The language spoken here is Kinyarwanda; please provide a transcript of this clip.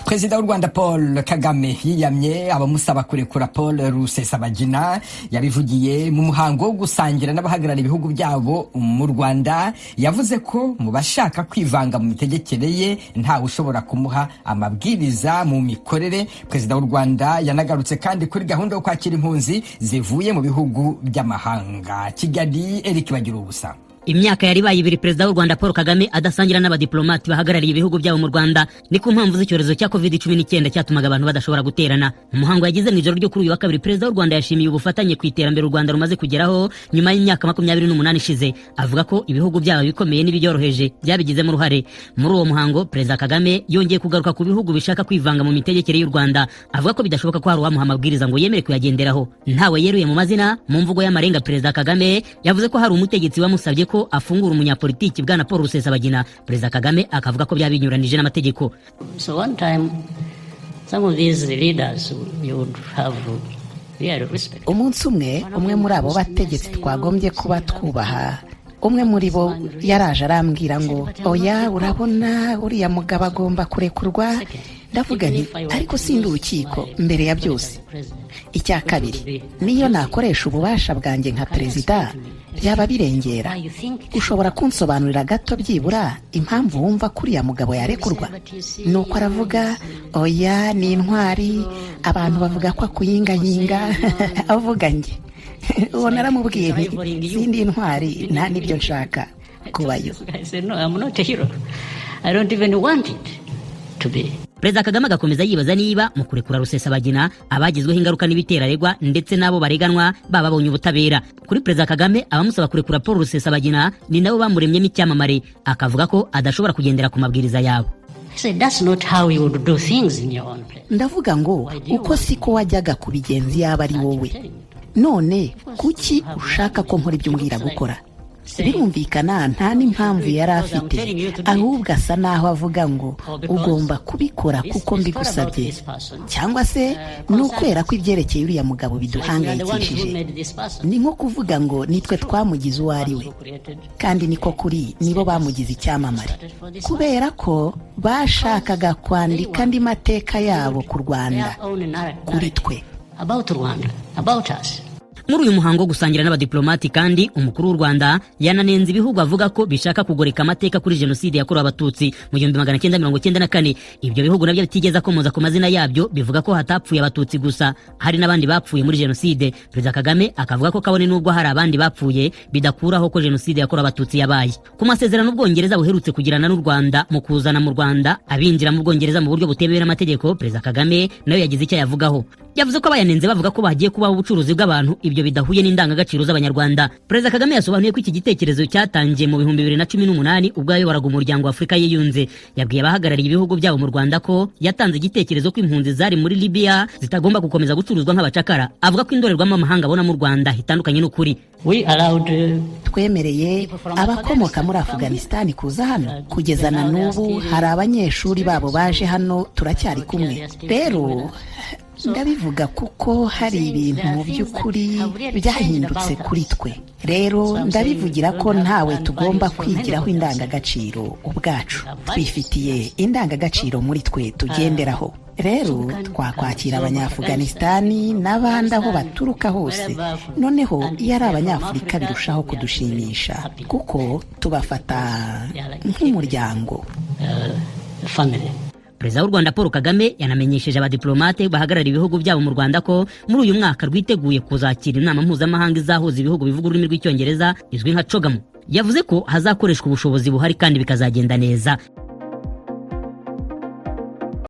Perezida w'u Rwanda Paul Kagame yiyamye abamusaba kurekura Paul Rusesabagina. Yabivugiye mu muhango wo gusangira n'abahagarariye ibihugu byabo mu Rwanda. Yavuze ko mu bashaka kwivanga mu mitegekere ye ntawe ushobora kumuha amabwiriza mu mikorere. Perezida w'u Rwanda yanagarutse kandi kuri gahunda yo kwakira impunzi zivuye mu bihugu by'amahanga. Kigali, Eric Bagiruwubusa. Imyaka yari ibaye 2 Perezida w'u Rwanda Paul Kagame adasangira n'abadiplomati bahagarariye ibihugu byabo mu Rwanda. Ni ku mpamvu z'icyorezo cya COVID-19 cyatumaga abantu badashobora guterana. Mu muhango yagize mu ijoro ryo kuri uyu wa kabiri, Perezida w'u Rwanda yashimiye ubufatanye ku iterambere u Rwanda rumaze kugeraho nyuma y'imyaka 28 ishize, avuga ko ibihugu byabo bikomeye n'ibyoroheje byabigizemo uruhare. Muri uwo muhango, Perezida Kagame yongeye kugaruka ku bihugu bishaka kwivanga mu mitegekere y'u Rwanda, avuga ko bidashoboka ko hari uwamuha amabwiriza ngo yemere kuyagenderaho. Ntawe yeruye mu mazina, mu mvugo y'amarenga, Perezida Kagame yavuze ko hari umutegetsi wamusabye ko afungura umunyapolitiki bwana Paul Rusesabagina, Perezida Kagame akavuga ko byaba binyuranije n'amategeko. So one time, some of these leaders you would have real respect. Umunsi umwe, umwe muri abo bategetsi twagombye kuba twubaha, umwe muri bo yaraje arambwira ngo: "Oya, urabona uriya mugabo agomba kurekurwa." Ndavuga nti: "Ariko sindi urukiko mbere ya byose. Icya kabiri, niyo nakoresha ububasha bwanjye nka perezida byaba birengera. Ushobora kunsobanurira gato byibura impamvu wumva ko uriya mugabo yarekurwa?" Nuko aravuga: "Oya, ni intwari, abantu bavuga ko akuyingayinga," avuga njye. Uwo naramubwiye nti: "Sindi intwari, nta n'ibyo nshaka kubayo." I said, "No, I'm not a hero. I don't even want it to be." Perezida Kagame agakomeza yibaza niba mu kurekura Rusesabagina abagizweho ingaruka n'ibitero aregwa ndetse n'abo bareganwa baba babonye ubutabera. Kuri Perezida Kagame, abamusaba kurekura Paul Rusesabagina ni nabo bamuremyemo icyamamare, akavuga ko adashobora kugendera ku mabwiriza yabo. I said, "That's not how you would do things in your own place." Ndavuga ngo: "Uko siko wajyaga kubigenza iyaba ari wowe. None kuki ushaka ko nkora ibyo umbwira gukora?" Birumvikana nta n'impamvu yari afite, ahubwo asa n'aho avuga ngo: "Ugomba kubikora kuko mbigusabye, cyangwa se ni ukwera ko ibyerekeye uriya mugabo biduhangayikishije." Ni nko kuvuga ngo nitwe twamugize uwo ari we, kandi niko kuri, nibo bamugize icyamamare kubera ko bashakaga kwandika andi mateka yabo ku Rwanda, kuri twe. About Rwanda, about us. Muri uyu muhango wo gusangira n'abadiplomati kandi, umukuru w'u Rwanda yananenze ibihugu avuga ko bishaka kugoreka amateka kuri Jenoside yakorewe Abatutsi mu 1994. Ibyo bihugu nabyo bitigeze akomoza ku mazina yabyo bivuga ko hatapfuye Abatutsi gusa, hari n'abandi bapfuye muri Jenoside. Perezida Kagame akavuga ko kabone n'ubwo hari abandi bapfuye, bidakuraho ko Jenoside yakorewe Abatutsi yabaye. Ku masezerano Ubwongereza buherutse kugirana n'u Rwanda mu kuzana mu Rwanda abinjira mu Bwongereza mu buryo butemewe n'amategeko, Perezida Kagame nawe yagize icyo ayavugaho. Yavuze ko abayanenze bavuga ko bagiye kubaho ubucuruzi bw'abantu, ibyo bidahuye n'indangagaciro z'Abanyarwanda. Perezida Kagame yasobanuye ko iki gitekerezo cyatangiye mu 2018 ubwo yayoboraga Umuryango wa Afurika Yiyunze. Yabwiye abahagarariye ibihugu byabo mu Rwanda ko yatanze igitekerezo ko impunzi zari muri Libya zitagomba gukomeza gucuruzwa nk'abacakara, avuga ko indorerwamo amahanga abona mu Rwanda itandukanye n'ukuri. We allowed Twemereye abakomoka muri Afuganisitani kuza hano. Kugeza na n'ubu hari abanyeshuri babo baje hano, turacyari kumwe. Rero ndabivuga kuko hari ibintu mu by'ukuri byahindutse kuri twe. Rero ndabivugira ko ntawe tugomba kwigiraho indangagaciro ubwacu. Twifitiye indangagaciro muri twe tugenderaho. Rero twakwakira Abanyafuganisitani n'abandi aho baturuka hose. Noneho iyo ari Abanyafurika birushaho kudushimisha kuko tubafata nk'umuryango. Family. Perezida w'u Rwanda Paul Kagame yanamenyesheje abadiplomate bahagarariye ibihugu byabo mu Rwanda ko muri uyu mwaka rwiteguye kuzakira inama mpuzamahanga izahuza ibihugu bivuga ururimi rw'Icyongereza izwi nka CHOGM. Yavuze ko hazakoreshwa ubushobozi buhari kandi bikazagenda neza.